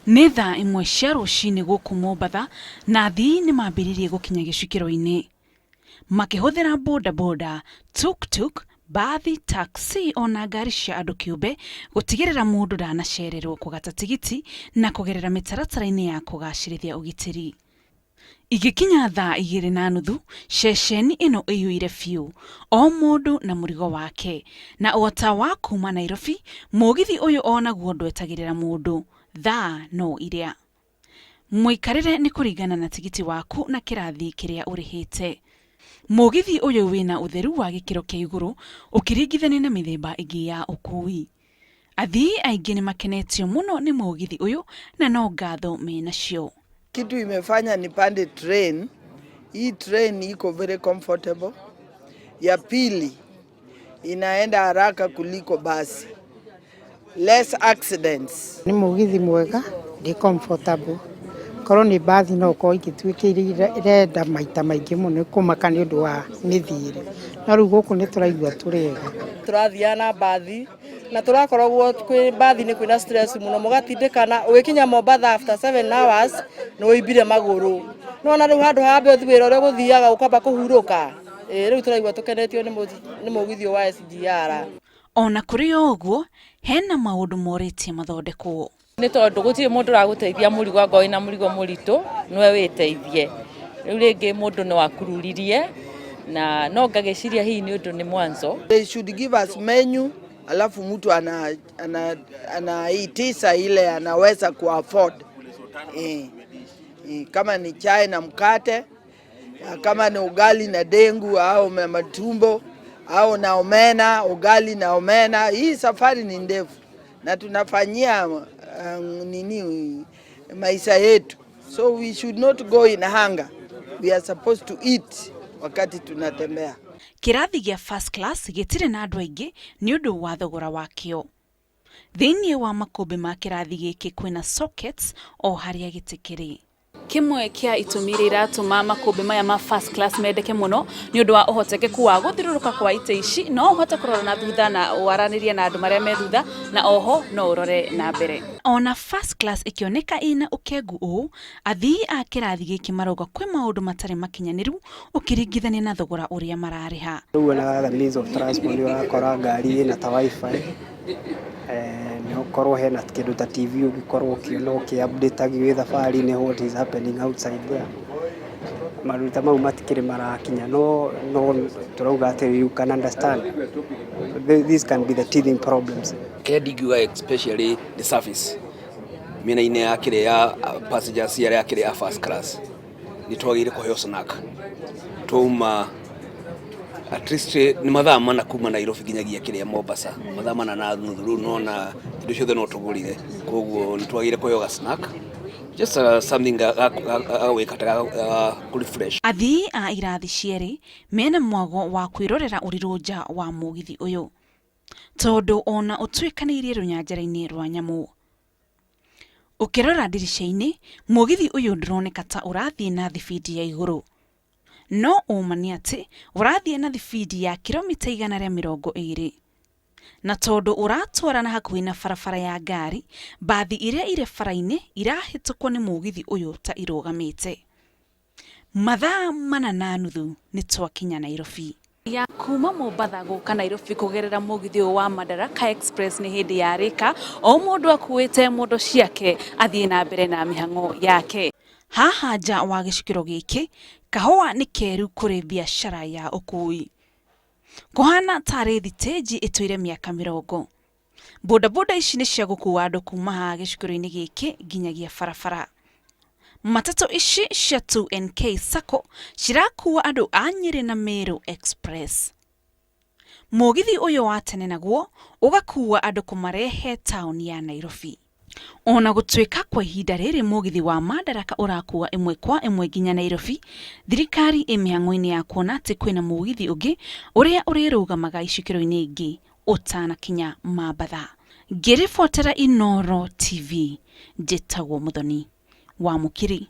Nĩ thaa ĩmwe cia rũcinĩ gũkũ Mombatha na athii nĩ mambĩrĩirie gũkinya gĩcukĩro-inĩ. Makĩhũthĩra boda boda, tuk tuk, mbathi, taxi ona ngari cia andũ kĩũmbe gũtigĩrĩra mũndũ ndanacererwo kũgata tigiti na kũgerera mĩtaratara-inĩ ya kũgacĩrithia ũgitĩri. Igĩkinya thaa igĩrĩ na nuthu, ceceni ĩno ĩiyũire biũ, o mũndũ na mũrigo wake. Na o ta wa kuuma Nairobi, mũgithi ũyũ o naguo ndwetagĩrĩra mũndũ, thaa no iria. Mũikarĩre nĩ kũringana na tigiti waku na kĩrathi kĩrĩa ũrĩhĩte. Mũgithi ũyũ wĩna ũtheru wa gĩkĩro kĩa igũrũ ũkĩringithania na mĩthemba ĩngĩ ya ũkui. Athii aingĩ nĩ makenetio mũno nĩ mũgithi ũyũ na no ngatho menacio. Kitu imefanya nipande train, hii train iko very comfortable. Ya pili inaenda haraka kuliko basi, less accidents. Nĩ mũgithi mwega, ndĩ comfortable. Korwo nĩ mbathi no ũkorwo igĩtuĩkĩire irenda maita maingĩ mũno kũmaka nĩ ũndũ wa mĩthiĩre. No rĩu gũkũ nĩ tũraigua tũrĩ ega. Tũrathiaga na mbathi na tũrakoragwo kwĩ mbathi-inĩ kwĩna stress mũno mũgatindĩkana ũgĩkinya Mombatha after 7 hours nĩ ũimbire magũrũ. Nĩwona rĩu handũ ha wambe ũthiĩ wĩra ũrĩa ũgũthiaga ũkamba kũhurũka, ĩĩ rĩu tũraigua tũkenetio nĩ mũgithi ũyũ wa SGR. Ona kũrĩ o ũguo, hena maũndũ morĩtie mathondekwo. Nĩ tondũ gũtirĩ mũndũ ũragũteithia mũrigo angorwo wĩna mũrigo mũritũ nĩwe wĩteithie. Rĩu rĩngĩ mũndũ no akururirie na no ngagĩciria hihi nĩ ũndũ nĩ mwanzo. They should give us menu alafu mtu anaitisha ile anaweza ku afford. Kama ni chai na mkate, kama ni ugali na dengu au matumbo au na omena, ugali na omena. Hii safari ni ndefu na tunafanyia nini maisha yetu, so we should not go in hunger. We are supposed to eat wakati tunatembea. Kĩrathi gĩa first class gĩtirĩ na andũ aingĩ nĩ ũndũ wa thogora wakĩo. Thĩinĩ wa makũmbĩ ma kĩrathi gĩkĩ kwĩna sockets o harĩa gĩtĩ kĩrĩ. Kĩmwe kĩa itũmi iria iratũma makũmbĩ maya ma first class mendeke mũno nĩ ũndũ wa ũhotekeku wa gũthiũrũrũka kwa itĩ ici, no ũhote kũrora na thutha na waranĩrie na andũ marĩa me thutha na oho no ũrore na mbere. Ona first class ĩkĩoneka ĩna ũkengu ũũ, athii a kĩrathi gĩkĩ marauga kwĩ maũndũ matarĩ makinyanĩru ũkĩringithania na thogora ũrĩa mararĩha. Rĩu ona other means of transport nĩ ũrakora ngari ĩna ta wifi, nĩ ũkorwo hena kĩndũ ta TV ũngĩkorwo ũkĩona ũkĩ update wĩ thabarĩ-inĩ what is happening outside there. Maũndũ ta mau matikĩrĩ marakinya no no tũrauga atĩ you can understand this can be the teething problems. Kĩrĩa ndingiuga especially the service mĩena-inĩ ya kĩrĩa ya passengers arĩa kĩrĩa ya first class nĩ twagĩrĩire kũheo snack twauma at least nĩ mathaa mana kuma Nairobi nginyagia kĩrĩa Mombasa, mathaa mana na nuthu. Rĩu nona indo ciothe no tũgũrire, koguo nĩ twagĩrĩire kũheo ga snack, just something ga gwĩka ta ga kũ refresh. Athii a irathi cierĩ mena mwago wa kwĩrorera ũrirũ nja wa mũgithi ũyũ tondũ ona ũtuĩkanĩirie rũnyanjara-inĩ rwa nyamũ. Ũkĩrora ndirica-inĩ, mũgithi ũyũ ndũroneka ta ũrathiĩ na thibindi ya igũrũ. No ũma nĩ atĩ ũrathiĩ na thibindi ya kiromita 120. Na tondũ ũratwarana hakuhĩ na barabara ya ngari, mbathi iria irĩ bara-inĩ irahĩtũkwo nĩ mũgithi ũyũ ta irũgamĩte. Mathaa mana na nuthu nĩ twakinya Nairobi. Ya kuma Mombatha gũka Nairobi kũgerera mũgithi ũyũ wa Madaraka Express nĩ hĩndĩ ya rĩka, o mũndũ akuĩte mondo ciake athiĩ na mbere na mĩhang'o yake. Haha nja wa gĩcukĩro gĩkĩ, kahũa nĩ keru kũrĩ biacara ya ũkui. Kũhana tarĩ thitĩnji ĩtũire mĩaka mĩrongo. Bodaboda ici nĩ cia gũkua andũ kuma haha gĩcukĩro-inĩ gĩkĩ nginyagia barabara. Matatũ ici cia 2NK Sacco cirakua andũ a Nyĩrĩ na Meru Express. Mũgithi ũyũ wa tene naguo ũgakua andũ kũmarehe taũni ya Nairobi. Ona gũtuĩka kwa ihinda rĩrĩ mũgithi wa Madaraka ũrakua ĩmwe kwa ĩmwe nginya Nairobi, thirikari ĩ mĩhang'o-inĩ ya kuona atĩ kwĩna mũgithi ũngĩ ũrĩa ũrĩrũgamaga icukĩro-inĩ ingĩ ũtanakinya Mambatha. Ngĩribotera Inooro TV, njĩtagwo Mũthoni wa Mũkiri.